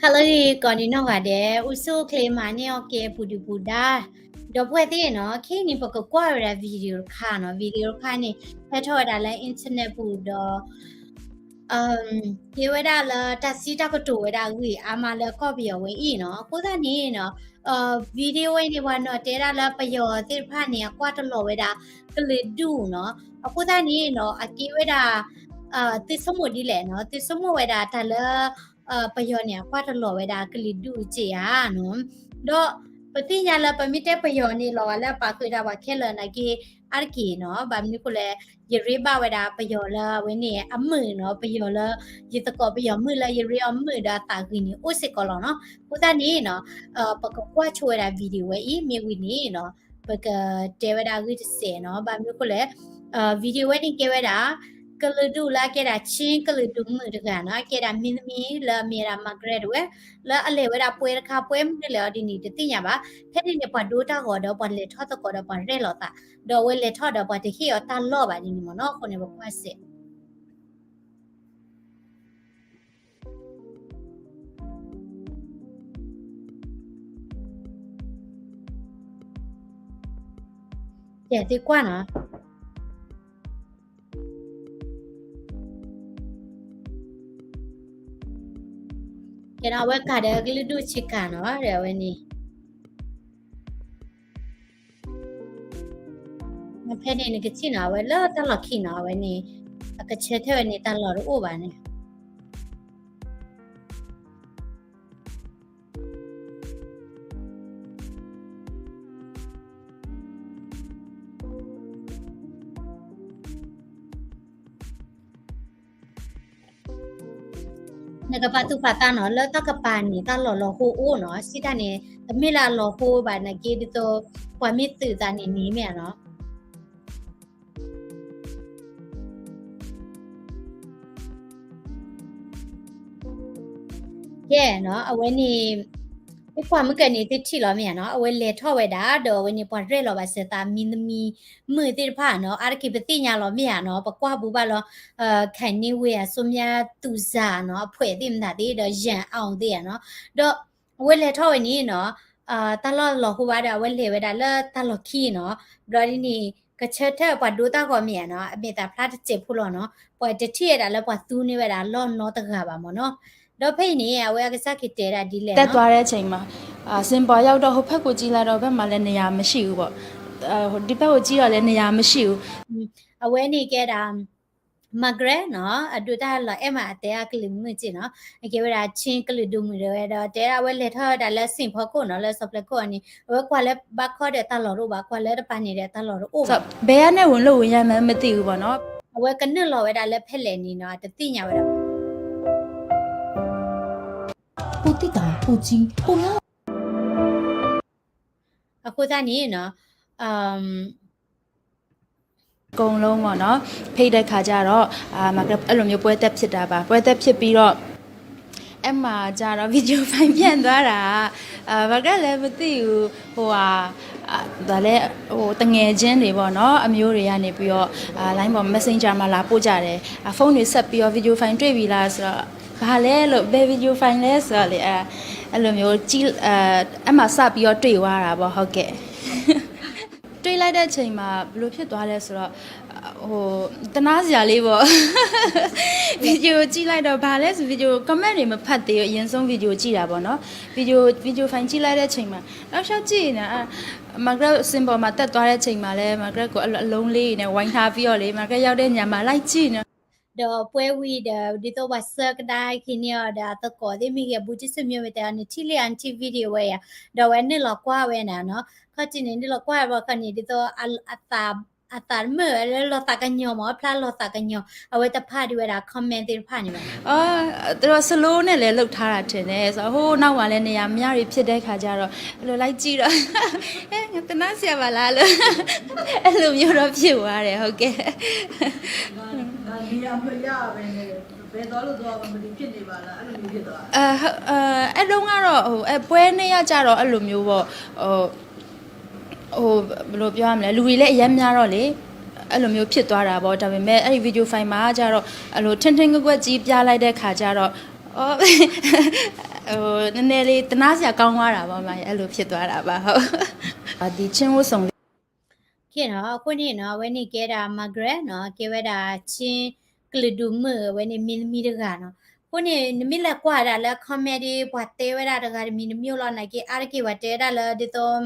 ဟါလၢအဂ့ၤ ကိးနံၤနီၢ်ဂၤဒဲး အိၣ်ဆူၣ်အိၣ်ချ့မၤန့ၢ်အီၣ်ကဲပူၤဒုၣ်ပူၤဒါ ဒီပုၢ်ဝဲၢ်သ့ၣ်နီၤ, ခဲအံၤန့ၣ် ပကကွၢ်ဝဲဒၣ် video တခါနီၤ, video တခါန့ၣ် ဟဲထီၣ်ဝဲဒၣ်လၢ internet ပူၤဒီး ကဲဝဲဒၣ်လၢတၢ်စံးတၢ်ကတိၤဝဲဒၣ်အဂ့ၢ်အါမးလၢကီၢ်ပယီၤဝဲအံၤနီၤ, အဃိသတးန့ၣ်နီၤ, video ဝဲန့ၣ် ပှၤနီၤတဲဒၣ်လၢပယီၤသ့ၣ်တဖၣ်န့ၣ် အကွၢ်တလီၤဝဲဒၣ် ကလုာ်ဒူၣ်နီၤ, အဃိသတးန့ၣ်နီၤ, အကဲဝဲဒၣ် သုဆိကမိၣ်ဒ်လဲၣ်နီၤ, သုဆိကမိၣ်ဝဲဒၣ်တၢ်လၢ ပယီၤန့ၣ် အကွၢ်တလီၤဝဲဒၣ်ကလုာ်ဒူၣ်စ့ၢ်ဧါနီၤ, ဒီးပသ့ၣ်ညါလၢပမ့ၢ်တဲပယီၤန့ၣ် လီၤဂာ်လၢအပာ်ဃုာ်ဒၣ်ပှၤခဲလၢာ်နာ်က့ အါတက့ၢ်နီၤ, ဘၣ်မနုၤအဃိလဲၣ်, ယရ့ဘၣ်ဝဲဒၣ်ပယီၤလၢအဝဲန့ၣ်အမုာ်နီၤ, ပယီၤလၢ ယသကိးပယီၤမုာ်လၢယရ့အီၤမုာ်ဒီးအသးဂ့ၤန့ၣ် အိၣ်စ့ၢ်ကီးလီၤနီၤ, အဃိသတးန့ၣ်နီၤ, ပကကွၢ်ဆိဝဲဒၣ် video ဝဲအံၤ မ့ၢ်ဝံၤန့ၣ်နီၤ, ပကတဲဝဲဒၣ်အဂ့ၢ်တစဲးနီၤ, ဘၣ်မနုၤအဃိလဲၣ်, video ဝဲန့ၣ်ကဲဝဲဒၣ် ကလုာ်ဒူၣ်လၢအကဲဒၣ် Chin ကလုာ်ဒူၣ်မုၣ်တဂၤနီၤ, အကဲဒၣ်မင်းသမီးလၢအမ့ၢ်ဝဲဒၣ် Margaret တဝဲ, လၢအလဲၤဝဲဒၣ်ပွဲတခါ ပွဲမနုၤလဲၣ်အီၤဒ်န့ၣ် တသ့ၣ်ညါဘၣ်, ဖဲန့ၣ်န့ၣ် ပှၤဒိတၢ်ဂီၤဒီးပှၤလဲၤထီၣ်သကိးဒီးပှၤရဲၣ်လီၤသး, ဒီးအဝဲလဲၤထီၣ်ဒီးပှၤတဟ့ၣ်အီၤတၢ်လီၢ်ဘၣ်ဒ်န့ၣ်မ့ၢ်နီၤ, အဃိန့ၣ်ပကွၢ်စဲး ကဲသုကွၢ်နီၤ, ကဲနီၤ အဝဲကးဒီးကလုာ်ဒူၣ်ဆ့ကၤနီၤ ဒီးအဝဲန့ၣ် ဖဲန့ၣ်နကထံၣ်နီၤ အဝဲလၢတၢ်လီၢ်ခံနီၤ အဝဲန့ၣ် အကဆၢထၢၣ်ဝဲန့ၣ် တၢ်လီၢ်တအိၣ်ဘၣ်န့ၣ် နကပာ်သူၣ်ပာ်သးနီၤ လၢတၢ်ကပၤန့ၣ် တၢ်လီၢ်လီၤဟိအိၣ်နီၤ စံးတၢ်န့ၣ် တမ့ၢ်လၢအလီၤဟိဘၣ်နာ်က့ ဒ်သိး ပှၤမ့ၢ်သုးသးန့ၣ်န့ၣ်မ့ၢ်ဧါနီၤ ကဲနီၤ အဝဲန့ၣ် ပကွၢ်မုၢ်ကၢန့ၣ် သုထံၣ်လီၤမ့ၢ်ဧါနီၤ အဝဲလဲၤထီၣ်ဝဲဒၣ် ဒီးအဝဲန့ၣ် ပှၤရဲၣ်လီၤဘၣ်စၢၤသး မင်းသမီးမုၣ်သ့ၣ်တဖၣ်နီၤ အါတက့ၢ်ပသ့ၣ်ညါလီၤမ့ၢ်ဧါနီၤ ပကွၢ်ဘူးဘၣ်လီၤ ခဲန့ၣ်ဝဲအစိၤမၠါသူၣ်စၢ်နီၤ အဖှဲးသ့ၣ်မတၤသ့ၣ် ဒီး ယၣ်အီၣ်သ့ၣ်ဧါနီၤ ဒီး အဝဲလဲၤထီၣ်ဝဲန့ၣ်နီၤ တၢ်လီၢ်လီၤဟိဘၣ်ဒီး အဝဲလဲၤဝဲဒၣ်လၢတၢ်လီၢ်ခံနီၤ ဘျီဒ်န့ၣ် ကဆၢထၢၣ်ပှၤဒိတၢ်ဂီၤမ့ၢ်ဧါနီၤ အမဲာ်သၣ်ဖျါတစဲးဖိလီၤနီၤ ပှၤတထံၣ်ဝဲဒၣ်လၢပှၤသူန့ၢ်ဝဲဒၣ်လီၢ်နီတဂၤဘၣ်မ့ၢ်နီၤ ဒီးဖဲအံၤန့ၣ် အဝဲအကစၢ်က့ၤတဲဒၣ်ဒ်လဲၣ်နီၤ တက်သွားတဲ့အချိန်မှာ အာ စင်ပေါ်ရောက်တော့ ဟိုဘက်ကိုကြည့်လိုက်တော့ ဘယ်မှာလဲ နေရာမရှိဘူးပေါ့။ အာ ဒီဘက်ကိုကြည့်တော့လည်း နေရာမရှိဘူး။ အဝဲန့ၣ်ကဲဒၣ် Margaret နီၤ အဒိတၢ်လီၤအဲၣ်မးအတဲအကလုာ်မုၣ်က့နီၤ အကဲဝဲဒၣ် Chin ကလုာ်ဒူၣ်မုၣ်တဝဲဒီး တဲဒၣ်အဝဲလဲၤထီၣ်ဝဲဒၣ်လၢစံာ်ဖီခိၣ်နီၤ လၢစီၤပျဲခိၣ်အီၤန့ၣ် အဝဲကွၢ်လၢဘၣ်ခီဒီးတၢ်လီၢ်တအိၣ်ဘၣ် ကွၢ်လၢတပၤန့ၣ်ဒီးတၢ်လီၢ်တအိၣ်ဘၣ် ဘယ်ကနေဝင်လို့ဝင်ရမှန်းမသိဘူးပေါ့နော် အဝဲကနုာ်လီၤဝဲဒၣ်လၢဖဲလဲၣ်န့ၣ်နီၤ တသ့ၣ်ညါဝဲဒၣ် ပိုသိတာပိုကြီးပိုများ အဃိသတးန့ၣ်နီၤ အမ် အကုန်လုံးပေါ့နော် ဖိတ်တဲ့ခါကျတော့အာမကအဲ့လိုမျိုးပွဲတက်ဖြစ်တာပါပွဲတက်ဖြစ်ပြီးတော့အဲ့မှာကျတော့ video file ပြန်သွားတာအာမကလည်းမသိဘူးဟိုဟာဒါလည်းဟိုတငယ်ချင်းတွေပေါ့နော်အမျိုးတွေကနေပြီးတော့အာ line ပေါ် messenger မှာလာပို့ကြတယ်အဖုန်းတွေဆက်ပြီးတော့ video file တွေ့ပြီလားဆိုတော့ဘာလဲလို့ဘယ် video file လဲဆိုတော့လေအဲအဲ့လိုမျိုးကြည့်အဲအဲ့မှာစပြီးတော့တွေ့သွားတာပေါ့ဟုတ်ကဲ့ တွေ့လိုက်တဲ့အချိန်မှာဘယ်လိုဖြစ်သွားလဲဆိုတော့ဟိုတနာစရာလေးပေါ့ video ကြည့်လိုက်တော့ဘာလဲဆို video comment တွေမဖတ်သေးဘူးအရင်ဆုံး video ကြည့်တာပေါ့နော် video video file ကြည့်လိုက်တဲ့အချိန်မှာနောက်လျှောက်ကြည့်နေအာ Margaret symbol မှာတက်သွားတဲ့အချိန်မှာလဲ Margaret ကိုအလုံးလေးနဲ့ဝိုင်းထားပြီးတော့လေ Margaret ရောက်တဲ့ညမှာလိုက်ကြည့်နေ ဒီးပွဲဝံၤဒီး ဒ်သိးပှၤဆှၢကဒါက့ၤန့ၢ်အီၤဒီးအသကိးသ့ၣ်မ့ၢ်ဂ့ၤ ဘူးတံၢ်ဆူၣ်မၠိဝဲတဲအီၤန့ၣ် ထံၣ်လံအနထံၣ် video ဝဲယၤ ဒီးဝဲနုာ်လီၤကွၢ်ဝဲနၤနီၤ ခီၣ်ထံးန့ၣ် နုာ်လီၤကွၢ်ဝဲခီန့ၣ် ဒ်သိးအသး အသးတမုာ်ဝဲလၢလီၤသးကညီၤမး ဖျါလီၤသးကညီၤ အဝဲတဖးဒံးဝဲဒၣ် comment သ့ၣ်တဖၣ်န့ၣ်ဘၣ် သူတို့ slow နဲ့လည်းလုပ်ထားတာထင်တယ်ဆိုတော့ဟိုးနောက်မှာလည်းနေရာမရတွေဖြစ်တဲ့ခါကျတော့အဲ့လိုလိုက်ကြည့်တော့အဲငါတနာစရာပါလားလို့အဲ့လိုမျိုးတော့ဖြစ်သွားတယ်ဟုတ်ကဲ့ ဒါနေရာမရပဲနဲ့ဘယ်သွားလို့သွားမလို့ဖြစ်နေပါလားအဲ့လိုမျိုးဖြစ်သွားအဲအဲအဲ့တုန်းကတော့ဟိုအဲပွဲနေ့ကကြတော့အဲ့လိုမျိုးပေါ့ဟိုဟိုဘယ်လိုပြောရမလဲလူတွေလည်းအရမ်းများတော့လေအဲ့လိုမျိုးဖြစ်သွားတာပေါ့ဒါပေမဲ့အဲ့ဒီ video file မှာကြတော့အဲ့လိုထင်းထင်းငွက်ငွက်ကြီးပြလိုက်တဲ့ခါကျတော့အော် နည်းနည်းလေး တနားစရာကောင်းသွားတာပေါ့ မ အဲ့လိုဖြစ်သွားတာပါ ဟုတ် ဒီချင်းဝတ်စုံလေး ကဲနီၤ အဃိန့ၣ်နီၤ အဝဲန့ၣ်ကဲဒၣ် Margaret နီၤ ကဲဝဲဒၣ်ချင်းကလုာ်ဒူၣ်မုၣ် အဝဲန့ၣ်မင်းသမီးတဂၤနီၤ အဃိန့ၣ် နမ့ၢ်လဲၤကွၢ်ဒၣ်လၢ comment ဒ် ပှၤတဲဝဲဒၣ်တဂၤတမံၤတမံၤလီၤ နာ်က့ အါတက့ၢ်ပှၤတဲဝဲဒၣ်လၢ ဒ်သိး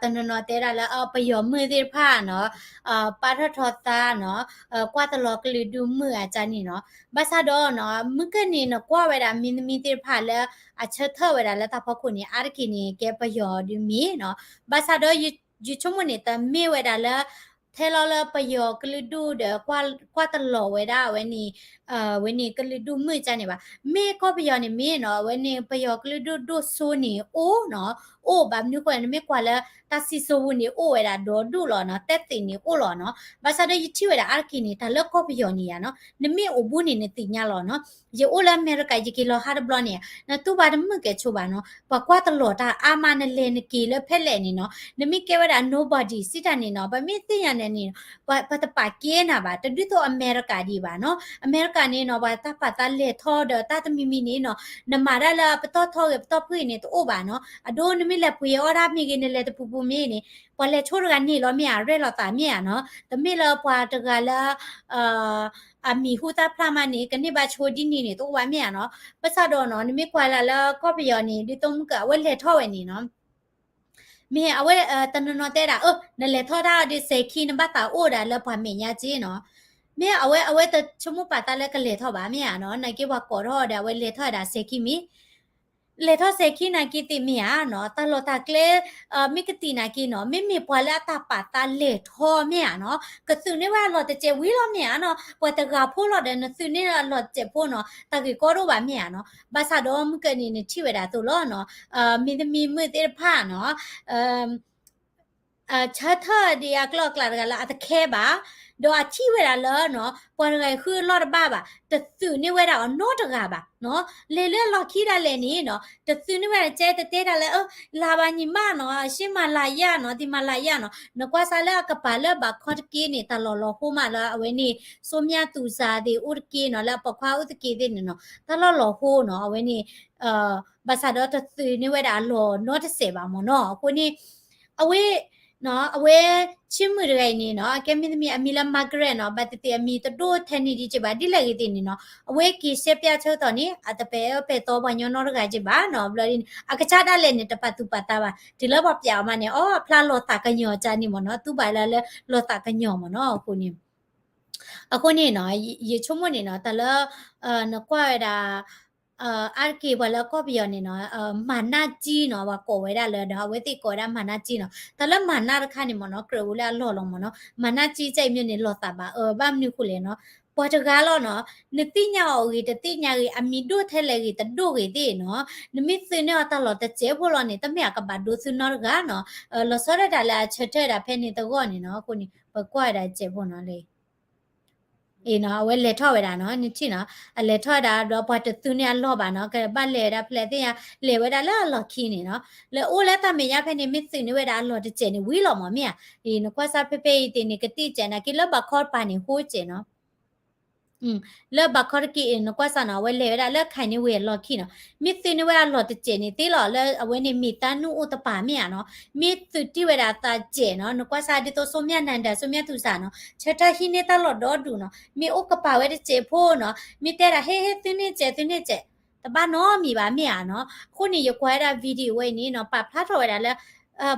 တနီၤနီၤတဲဝဲဒၣ်လၢ ပယီၤမုၣ်သ့ၣ်တဖၣ်နီၤ ပာ်ထီၣ်ထီသးနီၤ ကွၢ်တလီၤကလုာ်ဒူၣ်မုၣ်အါန့ၣ်နီၤ ဘၣ်ဆၣ်ဒီးနီၤ မုၢ်ကၢၢ်န့ၣ် နကွၢ်ဝဲဒၣ်မင်းသမီးသ့ၣ်တဖၣ်လၢ အဆၢထၢၣ်ဝဲဒၣ်လၢတၢ်ဖီခိၣ်န့ၣ် အါတက့ၢ်န့ၣ် ကဲပယီၤဒုးမ့ၢ်နီၤ ဘၣ်ဆၣ်ဒီး ယဆိကမိၣ်န့ၣ် တမ့ၢ်ဝဲဒၣ်လၢ ထဲလီၤလၢပယီၤကလုာ်ဒူၣ်ဒီး ကွၢ်တလီၤဝဲဒၣ်ဝဲန့ၣ် ဝဲန့ၣ်ကလုာ်ဒူၣ်မုၣ်ကန့ၣ်ဘၣ်. မ့ၢ်ကီၢ်ပယီၤန့ၣ်မ့ၢ်နီၤ အဝဲန့ၣ် ပယီၤကလုာ်ဒူၣ်ဒိၣ်စိန့ၣ်အိၣ်နီၤ, အိၣ်ဘၣ်မနုၤဃိ နမ့ၢ်ကွၢ်လၢတၢ်စံၣ်စိၤပူၤန့ၣ် အိၣ်ဝဲဒၣ်ဒီဒူၣ်လီၤနီၤ, တဲသ့ၣ်န့ၣ်အိၣ်လီၤနီၤ. ဘၣ်ဆၣ်ဒီးယထံၣ်ဝဲဒၣ်အါတက့ၢ်န့ၣ် တၢ်လၢကီၢ်ပယီၤန့ၣ်ယါနီၤ နမ့ၢ်အိၣ်ဘူးန့ၣ်နသ့ၣ်ညါလီၤနီၤ. ယအိၣ်လၢအမဲရကၤ ယက့ၤလီၤဟါတဘျီန့ၣ် နတူၢ်ဘၣ်တမုာ်ကဲဆိဘၣ်နီၤ, ပှၤကွၢ်တလီၤတၢ်အါမး နလဲၤနက့ၤလၢဖဲလဲၣ်န့ၣ်နီၤ, နမ့ၢ်ကဲဝဲဒၣ် nobody စံးတၢ်န့ၣ်နီၤ ပမ့ၢ်သ့ၣ်ညါန့ၣ်န့ၣ် ပတပာ်ကဲနၤဘၣ်, တဒ်သိးအမဲရကၤဒံးဘၣ်နီၤ. အမဲရကၤန့ၣ်နီၤ ပှၤတၢ်ပာ်သးလဲၤထီၣ်ဒီးတၢ်တမံၤမံၤန့ၣ်နီၤ နမၤတၢ်လၢပတီၢ်ထီဂ့ၤပတီၢ်ဖုၣ်ဂ့ၤန့ၣ် တအိၣ်ဘၣ်နီၤ. အဒိ နမ့ၢ်လဲၤပှ့ၤအီၣ်ဒၣ်မ့ၢ်ဂ့ၤ နလဲၤတပူၤပူၤမ့ၢ်န့ၣ် ပှၤလဲၤဆိတဂၤန့ၣ်လီၤမ့ၢ်ဧါ, ရဲၣ်လီၤသးမ့ၢ်ဧါနီၤ. တမ့ၢ်လၢပှၤတဂၤလၢ အမံၤဟူသၣ်ဖျါမးန့ၣ် ကန့ၢ်ဘၣ်ဆိဒ်န့ၣ်န့ၣ် တအိၣ်ဘၣ်မ့ၢ်ဧါနီၤ. ဘၣ်ဆၣ်ဒီးနီၤ နမ့ၢ်ကွၢ်လၢ်လၢကီၢ်ပယီၤန့ၣ် ဒ်သိးမုၢ်ကၢၢ် အဝဲလဲၤထီၣ်ဝဲန့ၣ်နီၤ မ့ၢ်အဝဲ တနီၤနီၤတဲဒၣ် အၢ နလဲၤထီၣ်တၢ်အီၤဒီးစဲၤခံ နဘၣ်သးအိၣ်ဒၣ်လၢပှၤမဲာ်ညါက့နီၤ. မ့ၢ်အဝဲ အဝဲတဆိကမိၣ်ပာ်သးလၢကလဲၤထီၣ်ဘၣ်မ့ၢ်ဧါနီၤ. နာ်က့ပှၤကိးထီၣ်အီၤဒီး အဝဲလဲၤထီၣ်ဝဲဒၣ်စဲၤခံမ့ၢ် လဲၤထီၣ်စဲၤခံနာ်က့သ့ၣ်မ့ၢ်ဧါနီၤ. တၢ်လီၢ်တၢ်ကျဲ မ့ၢ်ကသံၣ်နာ်က့နီၤ မ့မ့ၢ်ပှၤလၢအတၢ်ပာ်သးလဲၤထီၣ်မ့ၢ်ဧါနီၤ ကသုးန့ၢ်ဝဲအလီၢ်တစဲးဝံၤလီၤမ့ၢ်ဧါနီၤ. ပှၤတဂၤဖိလီၤဒီး နသုးန့ၢ်အလီၢ်တစဲးဖိနီၤ တၢ်ဂ့ၢ်ကီတအိၣ်ဘၣ်မ့ၢ်ဧါနီၤ. ဘၣ်ဆၣ်ဒီးမုၢ်ကၢၢ်န့ၣ် နထံၣ်ဝဲဒၣ်အသိးလီၤနီၤ မင်းသမီးမုၣ်သ့ၣ်တဖၣ်နီၤ ဆၢထၢၣ်ဒံးအကျိၤအကျဲတဂၤလၢအတခဲဘၣ်, ဒီးအထံၣ်ဝဲဒၣ်လၢနီၤ ပှၤတဂၤဃုအလီၢ်တဘၣ်ဘၣ်, တသုးန့ၢ်ဝဲဒၣ်အီၤနီတဂၤဘၣ်နီၤ. လဲၤလၢအလီၢ်ခံဒၣ်လဲာ်န့ၣ်နီၤ တသုးန့ၢ်ဝဲဒၣ်ကဲ တတဲဒၣ်လၢ အၢ လၢ်ဘၣ်ညီမးနီၤ ရှ့မၤလၤယၤနီၤ တံၤမၤလၤယၤနီၤ. နကွၢ်စၢ်လၢအကပၤလၢဘးခီတက့ၢ်န့ၣ် တၢ်လီၢ်လီၤဟိမးလၢအဝဲန့ၣ် စိမၠၣ်သူစၤသ့ၣ်အိၣ်တက့ၢ်နီၤ လၢအပိာ်ခွါအိၣ်တက့ၢ်သ့ၣ်န့ၣ်နီၤ တၢ်လီၢ်လီၤဟိနီၤ အဝဲန့ၣ် ဘၣ်ဆၣ်ဒီးတသုးန့ၢ်ဝဲဒၣ်အလီၢ်နီတစဲးဘၣ်မ့ၢ်နီၤ. အဃိန့ၣ် အဝဲ အဝဲ ချင်းမုၣ်တဂၤအံၤန့ၣ်နီၤ အကဲမင်းသမီးအမံၤလၢ Margaret နီၤ ဘၣ်သ့ၣ်သ့ၣ်အမံၤတဒိၣ်ထဲန့ၣ်ဒံးက့ဘၣ် ဒ်လဲၣ်ဂ့ၤသ့ၣ်န့ၣ်နီၤ အဝဲက့ၤရှဲပျးဆၢကတီၢ်န့ၣ် အတပဲာ်အၢပဲာ်သီပှၤညီနီတဂၤက့ဘၣ်နီၤ. ဘျီဒ်န့ၣ် အကစၢ်ဒၣ်လဲာ်န့ၣ် တပာ်သူၣ်ပာ်သးဘၣ် တုၤလၢပှၤပျးအီၤမးန့ၣ် အီ အဖျါလီၤသးကညီၤကန့ၣ်မ့ၢ်နီၤ သူဘၣ်လၢလၢလီၤသးကညီၤမ့ၢ်နီၤ. အဃိန့ၣ် အဃိန့ၣ်နီၤ ယဆိကမိၣ်န့ၣ်နီၤ တၢ်လၢ နကွၢ်ဝဲဒၣ် အါတက့ၢ်ပှၤလၢကီၢ်ပယီၤန့ၣ်နီၤ မၤနၢ်ကၠံနီၤ ပှၤကိးဝဲဒၣ်လၢဒီး အဝဲသ့ၣ်ကိးဝဲဒၣ်မၤနၢ်ကၠံနီၤ. တၢ်လၢမၤနၢ်တခါန့ၣ်မ့ၢ်နီၤ ကြၢးဝဲလၢအလီၢ်လီၤမ့ၢ်နီၤ. မၤနၢ်ကၠံကၠဲအံၤမ့ၢ်န့ၣ် လီၤသးဘၣ်အၢ ဘၣ်မနုၤဃိလဲၣ်နီၤ ပှၤတဂၤလီၤနီၤ နသ့ၣ်ညါအီၤဂ့ၤ တသ့ၣ်ညါဂ့ၤ အမံၤဒိၣ်ထဲလဲၣ်ဂ့ၤ တဒိၣ်ဂ့ၤသ့ၣ်နီၤ နမ့ၢ်သုးန့ၢ်အီၤတၢ်လီၢ်တစဲးဖိလီၤန့ၣ် တမ့ၢ်အကဘၣ်ဒိသူနီတဂၤနီၤ. လီၤဆီဒၣ်တၢ်လၢအဆၢထၢၣ်ဒၣ်ဖဲန့ၣ်သဂီၢ်န့ၣ်နီၤ အဃိန့ၣ် ပကွၢ်ဝဲဒၣ်တစဲးဖိနီၤလၢ အဝဲလဲၤထီၣ်ဝဲဒၣ်နီၤ နထံၣ်နီၤ အလဲၤထီၣ်ဝဲဒၣ်ဒီးပှၤတသုးန့ၢ်အလီၢ်ဘၣ်နီၤ ကဘၣ်လဲၤဝဲဒၣ်ဖဲလဲၣ်သ့ၣ်ညါ လဲၤဝဲဒၣ်လၢအလီၢ်ခံန့ၣ်နီၤ လၢအိၣ်လၢတၢ်မဲာ်ညါဖဲန့ၣ် မ့ၢ်သုးန့ၢ်ဝဲဒၣ်အလီၢ်တစဲးန့ၣ်ဝံၤလီၤမ့ၢ်မ့ၢ်ဧါ. နကွၢ်စၢ်ဖဲဖဲအံၤသ့ၣ်န့ၣ် ကသ့ၣ်စဲးနာ်က့လၢဘးခီတပၤန့ၣ် ဟိစဲးနီၤ လၢဘးခီတက့ၢ်အံၤ နကွၢ်စၢ်နီၤ အဝဲလဲၤဝဲဒၣ်လၢ ခၢၣ်န့ၣ်ဝ့ၢ်အလီၢ်ခံနီၤ မ့ၢ်သုးန့ၢ်ဝဲအလီၢ်တစဲးန့ၣ်သ့လီၤ လၢအဝဲန့ၣ်မ့ၢ်သးနုၢ်အိၣ်တပၤမ့ၢ်ဧါနီၤ မ့ၢ်သုးတံၢ်ဝဲဒၣ်သးစဲးနီၤ နကွၢ်စၢ်ဒ်သိးစိမၠၣ်နၢၤဒါ စိမၠၣ်သူစၤနီၤ ဆၢထၢၣ်ဟံးန့ၢ်တၢ်လီၢ်ဒီဒူၣ်နီၤ မ့ၢ်အိၣ်ကပၤဝဲတစဲးဖိနီၤ မ့ၢ်တဲဒၣ်ဟ့ဟ့သုန့ၢ်စဲးသုန့ၢ်စဲး တဘၣ်နီတမံၤဘၣ်မ့ၢ်ဧါနီၤ. အဃိန့ၣ် ယကွၢ်ဝဲဒၣ် video ဝဲအံၤန့ၣ်နီၤ ပာ်ဖျါထီၣ်ဝဲဒၣ်လၢ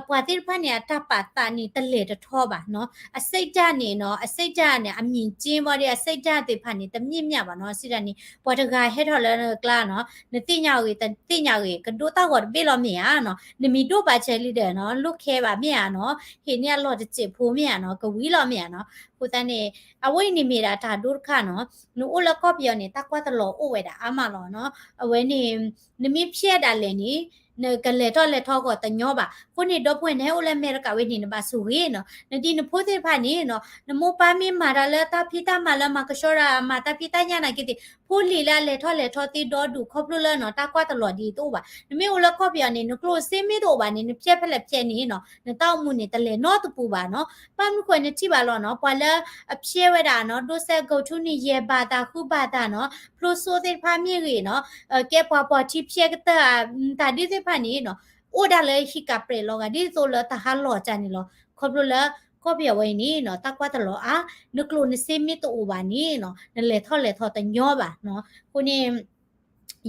ပှၤသ့ၣ်တဖၣ်န့ၣ် အတၢ်ပာ်သးန့ၣ် တလဲၤတထီဘၣ်နီၤ အစိတ်ဓာတ်န့ၣ်နီၤ အစိတ်ဓာတ်န့ၣ် အမြင့်ကျင်းဘၣ်ဒီး အစိတ်ဓာတ်သ့ၣ်တဖၣ်န့ၣ် တမြင့်မြတ်ဘၣ်နီၤ အစိတ်ဓာတ်န့ၣ် ပှၤတဂၤဟဲထီၣ်လၢနကျါနီၤ နသ့ၣ်ညါအဂ့ၤ တသ့ၣ်ညါအဂ့ၤ ကဒိတၢ်ဂီၤတဘ့ၣ်လီၤမ့ၢ်ဧါနီၤ နမံၤဒိၣ်ဘၣ်စဲးလံဒီးနီၤ လိၣ်ခဲဘၣ်မ့ၢ်ဧါနီၤ ဟ့ၣ်န့ၢ်အလီၢ်တစဲးဖိမ့ၢ်ဧါနီၤ ကဝံၤလီၤမ့ၢ်ဧါနီၤ အဃိသတးန့ၣ် အဝဲအံၤန့ၣ်မ့ၢ်ဒၣ်တၢ်ဒိတခါနီၤ နအိၣ်လၢကီၢ်ပယီၤန့ၣ် တၢ်ကွၢ်တလီၤအိၣ်ဝဲဒၣ်အါမးလီၤနီၤ အဝဲန့ၣ် နမ့ၢ်ဖျဲးဒၣ်လဲာ်န့ၣ် နကလဲၤထီၣ်လဲၤထီဂီၤတညီဘၣ် အဃိန့ၣ် ဒီပုၢ်ဝဲၢ်နဟဲအိၣ်လၢအမဲရကၤဝဲန့ၣ် နဘၣ်ဆိၣ်ဂ့ၤနီၤ နဒ်နဖိသ့ၣ်တဖၣ်န့ၣ်နီၤ နမိၢ်ပၢ်မ့ၢ်မၤတၢ်လၢတၢ်ဖံးတၢ်မၤလၢမၤကဆှီဒၣ် မၤတၢ်ဖံးတၢ်ညၣ်နာ်က့သ့ၣ် ဖိလံၤလၢအလဲၤထီၣ်လဲၤထီသ့ဒီဒူၣ်ခီဖျိလၢနီၤ တၢ်ကွၢ်တလီၤဒ်တအိၣ်ဘၣ် နမ့ၢ်အိၣ်လၢကီၢ်ပယီၤန့ၣ် နကျိၣ်စ့မ့ၢ်တအိၣ်ဘၣ်န့ၣ် နဖျဲးဖဲလဲၣ်ဖျဲးန့ၣ်နီၤ နတၢ်အိၣ်မူန့ၣ် တလဲၤနီတပူၤဘၣ်နီၤ ဘၣ်မနုၤဃိနထံၣ်ဘၣ်လီၤနီၤ ပှၤလၢ လၢအဖျဲဝဲဒၣ်နီၤ ဒိးစဲးကိးထူန့ၣ် ယဲၢ်ဘၣ်သၣ်ဃုဘၣ်သၣ်နီၤ ဖျိစိသ့ၣ်တဖၣ်မ့ၢ်ဂ့ၤနီၤ ကဲပှၤပီၢ်ထံဖျဲကတၢၢ် တၢ်ဒ်သ့ၣ်တဖၣ်န့ၣ်နီၤ အိၣ်ဒၣ်လၢဟံးကးပြဲးလီၤဂာ် ဒ်သိးလၢတၢ်ဟးလီၤတၢ်န့ၣ်လီၤ. ခီဖျိလၢ ကီၢ်ပယီၤဝဲအံၤန့ၣ်နီၤ တၢ်ကွၢ်တလီၤအါ နကျိၣ်နစ့မ့ၢ်တအိၣ်ဘၣ်န့ၣ်နီၤ နလဲၤထီၣ်လဲၤထီတညီဘၣ်နီၤ. အဃိန့ၣ်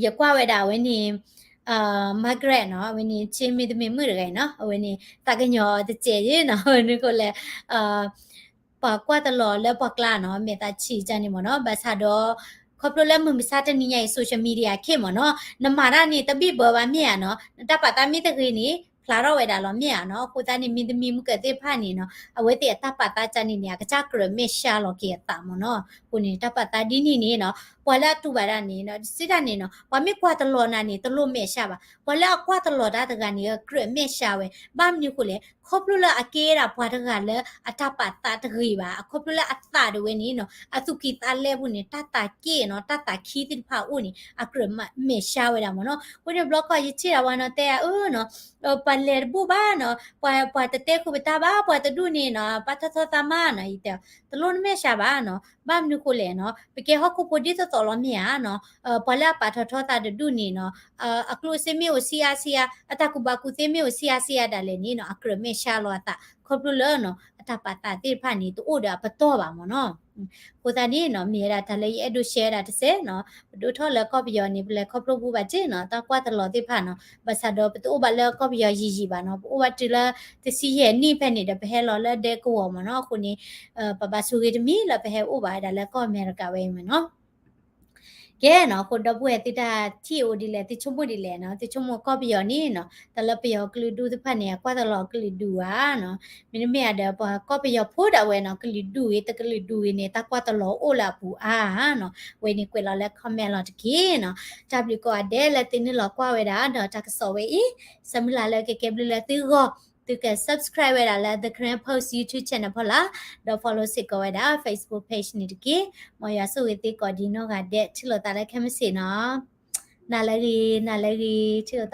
ယကွၢ်ဝဲဒၣ်အဝဲန့ၣ် Margaret နီၤ အဝဲန့ၣ် ကၠ့မ့ၢ်တမ့ၢ်မုၣ်တဂၤအံၤနီၤ အဝဲန့ၣ် သးကညီၤတစဲးယ့နီၤ အဝဲန့ၣ်ဃိလဲၣ် ပှၤကွၢ်တလီၤလၢပှၤကျါနီၤ မဲာ်သးဆံးကၢ်န့ၣ်မ့ၢ်နီၤ ဘၣ်ဆၣ်ဒီး ခီဖျိလၢမုၢ်မဆါတနံၤညါအံၤ social media ခ့မ့ၢ်နီၤ နမၤတၢ်န့ၣ် တဘံၣ်ဘၢဘၣ်မ့ၢ်ဧါနီၤ နတၢ်ပာ်သးမ့ၢ်တဂ့ၤန့ၣ် ဖျါထီၣ်ဝဲဒၣ်လီၤမ့ၢ်ဧါနီၤ. အဃိသတးန့ၣ် မ့တမ့ၢ်မုၢ်ကၢၢ်သ့ၣ်တဖၣ်န့ၣ်နီၤ အဝဲသ့ၣ်အတၢ်ပာ်သးကၢ်န့ၣ်န့ၣ် အကစၢ်ကြၢးမဲာ်ဆှးလီၤက့ၤအသးမ့ၢ်နီၤ. အဃိန့ၣ် တၢ်ပာ်သးဒ်န့ၣ်န့ၣ်နီၤ ပှၤလၢအတူၢ်ဘၣ်တၢ်န့ၣ်နီၤ စံးတၢ်န့ၣ်နီၤ ပှၤမ့ၢ်ကွၢ်တလီၤနၤန့ၣ် တလိၣ်မဲာ်ဆှးဘၣ်. ပှၤလၢအကွၢ်တလီၤတၢ်တဂၤန့ၣ် ကြၢးမဲာ်ဆှးဝဲ ဘၣ်မနုၤဃိလဲၣ် ခီဖျိလၢအကဲဒၣ်ပှၤတဂၤလၢအတၢ်ပာ်သးတဂ့ၤဘၣ် အခီဖျိလၢအသးဒၣ်ဝဲန့ၣ်နီၤ အသူၣ်ကံၢ်သးလဲပူၤန့ၣ် တၢ်သးက့ၣ်နီၤ တၢ်သးခံသ့ၣ်တဖၣ်အအိၣ်န့ၣ် အကြၢးမဲာ်ဆှးဝဲဒၣ်မ့ၢ်နီၤ. အဃိန့ၣ်ဘျီခီယထံၣ်ဒၣ်ဝဲနီၤ တဲအါအၢနီၤ ပှၤလဲၤတဘူၣ်ဘၣ်နီၤ ပှၤ ပှၤတတဲဃုာ်ပတၢ်ဘၣ် ပှၤတဒူၣ်န့ၣ်နီၤ ပာ်ထီၣ်ထီသးမးနီၤ ယတဲ တလိၣ်နမဲာ်ဆှးဘၣ်နီၤ ဘၣ်မနုၤဃိလဲၣ်နီၤ ပကဲဟီၣ်ခိၣ်ဖိဒ်သိးသိးလီၤမ့ၢ်ဧါနီၤ ပှၤလၢအပာ်ထီၣ်ထီသးတဒူၣ်န့ၣ်နီၤ အကျိၣ်စ့မ့ၢ်အိၣ်ဆံးအါဆံးအါ အတၢ်ကူၣ်ဘၣ်ကူၣ်သ့မ့ၢ်အိၣ်ဆံးအါဆံးအါဒၣ်လဲာ်န့ၣ်နီၤ အကြၢးမဲာ်ဆှးလီၤအသး ခီဖျိလၢနီၤ အတၢ်ပာ်သးသ့ၣ်တဖၣ်န့ၣ် တအိၣ်ဒီးအပတီၢ်ဘၣ်မ့ၢ်နီၤ. အဃိသတးန့ၣ်နီၤ မ့ၢ်ဝဲဒၣ်တၢ်လၢယအဲၣ်ဒိးရှဲဝဲဒၣ်တစဲးနီၤ ပဒိၣ်ထီၣ်လၢကီၢ်ပယီၤန့ၣ် ပလဲၤခီဖျိဘူးဘၣ်တ့ၢ်နီၤ တၢ်ကွၢ်တလီၤသ့ၣ်တဖၣ်နီၤ ဘၣ်ဆၣ်ဒီးပတအိၣ်ဘၣ်လၢကီၢ်ပယီၤယံာ်ယံာ်ဘၣ်နီၤ ပအိၣ်ဘၣ်တုၤလၢတဆံယဲၢ်နံၣ်ဖဲန့ၣ်ဒီး ပဟဲလီၤလၢဒဲကဝီၤမ့ၢ်နီၤ. အဃိန့ၣ် ပဘၣ်ဆိၣ်ဂ့ၤတမံၤလၢပဟဲအိၣ်ဘၣ်ဝဲဒၣ်လၢကီၢ်အမဲရကၤဝဲအံၤမ့ၢ်နီၤ. ကဲနီၤ အဃိဒီပုၢ်ဝဲၢ်သုတၢ်ထံၣ်အိၣ်ဒ်လဲၣ် သုဆိကမိၣ်ဒ်လဲၣ်နီၤ သုဆိကမိၣ်ကီၢ်ပယီၤန့ၣ်နီၤ တၢ်လၢပယီၤကလုာ်ဒူၣ်သ့ၣ်တဖၣ်န့ၣ် အကွၢ်တလီၤကလုာ်ဒူၣ်ဧါနီၤ မ့တမ့ၢ်ဧါဒီးပှၤကီၢ်ပယီၤဖိဒၣ်ဝဲနီၤ ကလုာ်ဒူၣ်ဂ့ၤ တကလုာ်ဒူၣ်ဂ့ၤန့ၣ် တၢ်ကွၢ်တလီၤအိၣ်လၢအပူၤဧါနီၤ. ဝဲန့ၣ်ကွဲးလီၤလၢ comment လီၤတက့ၢ်နီၤ. တၢ်ဘျုးကိးဂၤဒဲးလၢသုနုာ်လီၤကွၢ်ဝဲဒၣ်ဒီးတၢ်ကစီၣ်ဝဲအံၤ ဆၢမုၢ်လၢ်လၢကကဲဘျုးလၢသုဂီၢ် သုက subscribe ဝဲဒၣ်လၢ The Karen Post YouTube channel ဖီလာ် ဒီး follow စ့ၢ်ကီးဝဲဒၣ် Facebook page န့ၣ်တက့ၢ်. မ်ယွၤဆိၣ်ဂ့ၤသုကိးဒံနီၢ်ဂၤဒဲး ထံၣ်လိာ်သးလၢခဲမုၢ်ဆ့ၣ်နီၤ. နၤလၢဂ့ၤ နၤလၢဂ့ၤ ထံၣ်လိာ်သး